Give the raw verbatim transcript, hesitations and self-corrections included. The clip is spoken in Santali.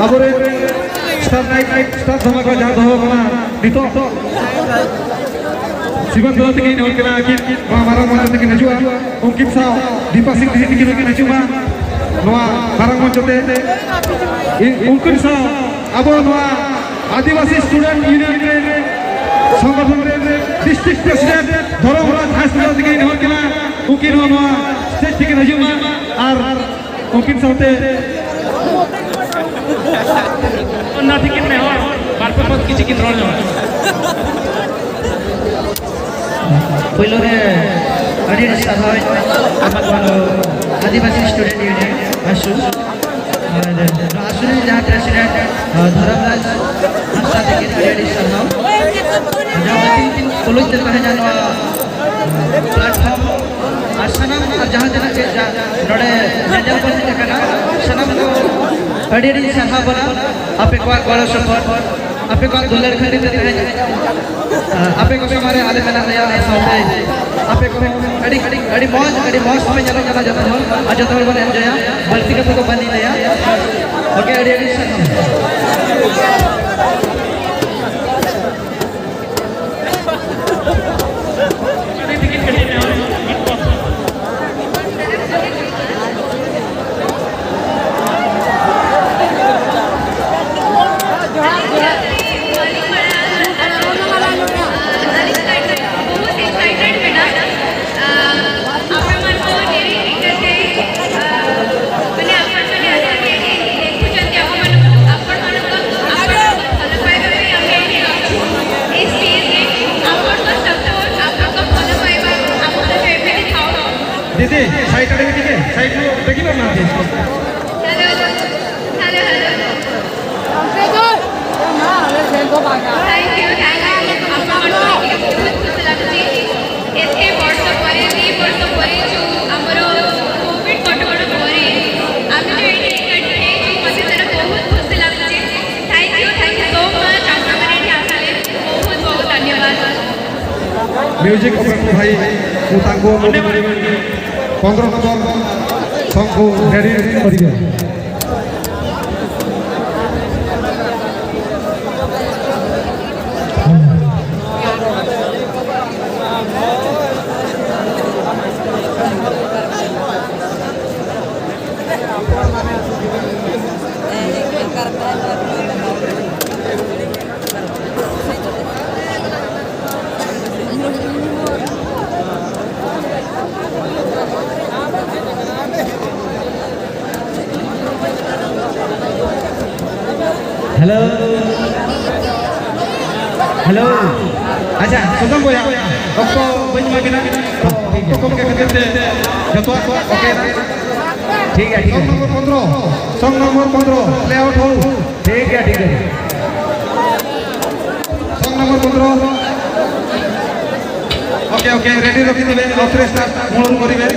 ᱟᱵᱚᱨᱮᱱ ᱥᱴᱟᱨ ᱱᱟᱭᱤᱴ, ᱥᱴᱟᱨ ᱫᱷᱟᱢᱟᱠᱟ ᱡᱟᱦᱟᱸ ᱫᱚᱦᱚ ᱠᱟᱱᱟ ᱱᱤᱛᱚᱜ, ᱥᱤᱵᱚᱱ ᱫᱟᱫᱟ ᱛᱟᱹᱠᱤᱱ ᱦᱚᱲ ᱠᱟᱱᱟ ᱠᱤᱱ, ᱱᱚᱣᱟ ᱢᱟᱨᱟᱝ ᱢᱚᱧᱪᱚ ᱛᱮᱠᱤᱱ ᱦᱤᱡᱩᱜᱼᱟ᱾ ᱩᱱᱠᱤᱱ ᱥᱟᱶ ᱫᱤᱯᱟ ᱥᱤᱝ ᱫᱤᱫᱤ ᱛᱟᱹᱠᱤᱱ ᱦᱚᱸᱠᱤᱱ ᱦᱤᱡᱩᱜ ᱢᱟ ᱱᱚᱣᱟ ᱢᱟᱨᱟᱝ ᱢᱚᱧᱪᱚ ᱛᱮ᱾ ᱤ-, ᱩᱱᱠᱤᱱ ᱥᱟᱶ ᱟᱵᱚ ᱱᱚᱣᱟ ᱟᱹᱫᱤᱵᱟᱹᱥᱤ ᱥᱴᱩᱰᱮᱱᱴ ᱤᱭᱩᱱᱤᱭᱚᱱ ᱨᱮ ᱥᱚᱝᱜᱚᱴᱷᱚᱱ ᱨᱮ ᱰᱤᱥᱴᱨᱤᱠᱴ ᱯᱨᱮᱥᱤᱰᱮᱱᱴ ᱫᱷᱚᱨᱚᱢᱨᱟᱡᱽ ᱦᱟᱸᱥᱫᱟ ᱛᱟᱹᱠᱤᱱ ᱦᱚᱲ ᱠᱟᱱᱟ, ᱩᱱᱠᱤᱱ ᱦᱚᱸ ᱱᱚᱣᱟ ᱥᱴᱮᱡ ᱛᱮᱠᱤᱱ ᱦᱤᱡᱩᱜ ᱢᱟ᱾ ᱟᱨ ᱩᱱᱠᱤᱱ ᱥᱟᱶᱛᱮ ᱚᱱᱟ ᱛᱤᱠᱤᱱ ᱱᱮᱦᱚᱨ ᱵᱟᱨ ᱯᱮ ᱯᱚᱫ ᱠᱤᱪᱷᱤ ᱠᱤᱱ ᱨᱚᱲ ᱧᱚᱜ᱾ ᱯᱳᱭᱞᱳ ᱨᱮ ᱟᱹᱰᱤ ᱟᱹᱰᱤ ᱥᱟᱨᱦᱟᱣ ᱤᱧ ᱮᱢᱟ ᱠᱚᱣᱟ ᱱᱚᱣᱟ ᱟᱹᱫᱤᱵᱟᱹᱥᱤ ᱥᱴᱩᱰᱮᱱᱴ ᱤᱭᱩᱱᱤᱭᱚᱱ, ᱟᱥᱩ᱾ ᱟᱨ ᱱᱚᱣᱟ ᱟᱥᱩ ᱨᱮᱱ ᱡᱟᱦᱟᱸ ᱯᱨᱮᱥᱤᱰᱮᱱᱴ, ᱟᱸ, ᱫᱷᱚᱨᱚᱢᱨᱟᱡᱽ ᱦᱟᱸᱥᱫᱟ ᱛᱟᱹᱠᱤᱱ, ᱟᱹᱰᱤ ᱟᱹᱰᱤ ᱥᱟᱨᱦᱟᱣ᱾ ᱡᱟᱦᱟᱸ ᱛᱤᱱ ᱠᱤᱱ ᱛᱩᱞᱩᱡ ᱛᱮ ᱛᱟᱦᱮᱸ ᱧᱟᱢᱚᱜᱼᱟ᱾ ᱯᱞᱟᱴᱯᱷᱚᱨᱢ ᱟᱨ ᱥᱟᱱᱟᱢ ᱟᱨ ᱡᱟᱦᱟᱸ ᱛᱤᱱᱟᱹᱜ ᱜᱮ ᱡᱟ-, ᱱᱚᱰᱮ ᱧᱮᱧᱮᱞ ᱠᱚ ᱦᱮᱡ ᱟᱠᱟᱱᱟ, ᱥᱟᱱᱟᱢ ᱠᱚ ᱟᱹᱰᱤ ᱟᱹᱰᱤ ᱥᱟᱨᱦᱟᱣ ᱵᱚᱱᱟ᱾ ᱟᱯᱮ ᱠᱚᱣᱟᱜ ᱜᱚᱲᱚ ᱥᱚᱯᱚᱦᱚᱫ, ᱟᱯᱮ ᱠᱚᱣᱟᱜ ᱫᱩᱞᱟᱹᱲ ᱠᱷᱟᱹᱛᱤᱨ ᱛᱮ ᱛᱮᱦᱮᱧ, ᱟ, ᱟᱯᱮ ᱠᱚ ᱥᱟᱢᱟᱝ ᱨᱮ ᱟᱞᱮ ᱢᱮᱱᱟᱜ ᱞᱮᱭᱟ᱾ ᱟᱨ ᱥᱟᱶᱛᱮ ᱟᱯᱮ ᱠᱚ ᱟᱹᱰᱤ, ᱟᱹᱰᱤ, ᱟᱹᱰᱤ ᱢᱚᱡᱽ, ᱟᱹᱰᱤ ᱢᱚᱡᱽ ᱯᱮ ᱧᱮᱞᱚᱜ ᱠᱟᱱᱟ ᱡᱚᱛᱚ ᱦᱚᱲ, ᱟᱨ ᱡᱚᱛᱚ ᱦᱚᱲ ᱵᱚᱱ ᱮᱱᱡᱚᱭᱟ, ᱵᱟᱹᱲᱛᱤ ᱠᱟᱛᱷᱟ ᱠᱚ ᱵᱟᱹᱧ ᱞᱟᱹᱭᱟ᱾ ᱳᱠᱮ, ᱟᱹᱰᱤ ᱟᱹᱰᱤ ᱥᱟᱨᱦᱟᱣ᱾ ଦିଦି, ସାଇଡ୍ ଆଡ଼େ ଟିକେ, ସାଇଡ୍ ରୁ ଦେଖିବ ନା ଦିଦି? Hello, hello, hello. Thank you, thank you. ଆପଣମାନଙ୍କୁ ଦେଖିକି ବହୁତ ଖୁସି ଲାଗୁଛି। ଏତେ ବର୍ଷ ପରେ, ଦି ବର୍ଷ ପରେ ଯୋଉ ଆମର କୋଭିଡ କଟକଣା ପରେ ଆମେ ଯୋଉ ଏଠି ଏକାଠି ହେଇଛୁ, ମତେ ସେଟା ବହୁତ ଖୁସି ଲାଗୁଛି। Thank you, thank you so much. ଆପଣମାନେ ଏଠି ଆସିଲେ, ବହୁତ ବହୁତ ଧନ୍ୟବାଦ। ମ୍ୟୁଜିକ୍ ଅପରେଟର ଭାଇ, ମୁଁ ତାଙ୍କୁ ଅନୁରୋଧ କରିବି, ପନ୍ଦର ନମ୍ବର ସଙ୍ଗକୁ ରେଡି କରିବେ। Hello, hello. ᱟᱪᱪᱷᱟ, ᱥᱩᱫᱟᱢ ᱵᱚᱭᱦᱟ, ᱚᱠᱛᱚ ᱵᱟᱹᱧ ᱮᱢᱟ ᱵᱤᱱᱟ᱾ ᱚᱠᱛᱚ ᱠᱚᱢ ᱜᱮ ᱠᱷᱟᱹᱛᱤᱨ ᱛᱮ ᱡᱚᱛᱚᱣᱟᱜ ᱠᱚ ᱳᱠᱮ ᱮᱱᱟ᱾ ᱴᱷᱤᱠ ᱜᱮᱭᱟ, ᱴᱷᱤᱠ ᱜᱮᱭᱟ᱾ ᱥᱚᱝ ᱱᱚᱢᱵᱚᱨ ᱯᱚᱱᱫᱽᱨᱚ, ᱥᱚᱝ ᱱᱚᱢᱵᱚᱨ ᱯᱚᱱᱫᱽᱨᱚ, play out ᱦᱳ᱾ ᱴᱷᱤᱠ ᱜᱮᱭᱟ, ᱴᱷᱤᱠ ᱜᱮᱭᱟ᱾ ᱥᱚᱝ ᱱᱚᱢᱵᱚᱨ ᱯᱚᱱᱫᱽᱨᱚ᱾ ᱳᱠᱮ, ᱳᱠᱮ, ରେଡି ରଖିଥିବେ, ଅଠେଇଶ ଟା ମୂଳରୁ କରିବେ।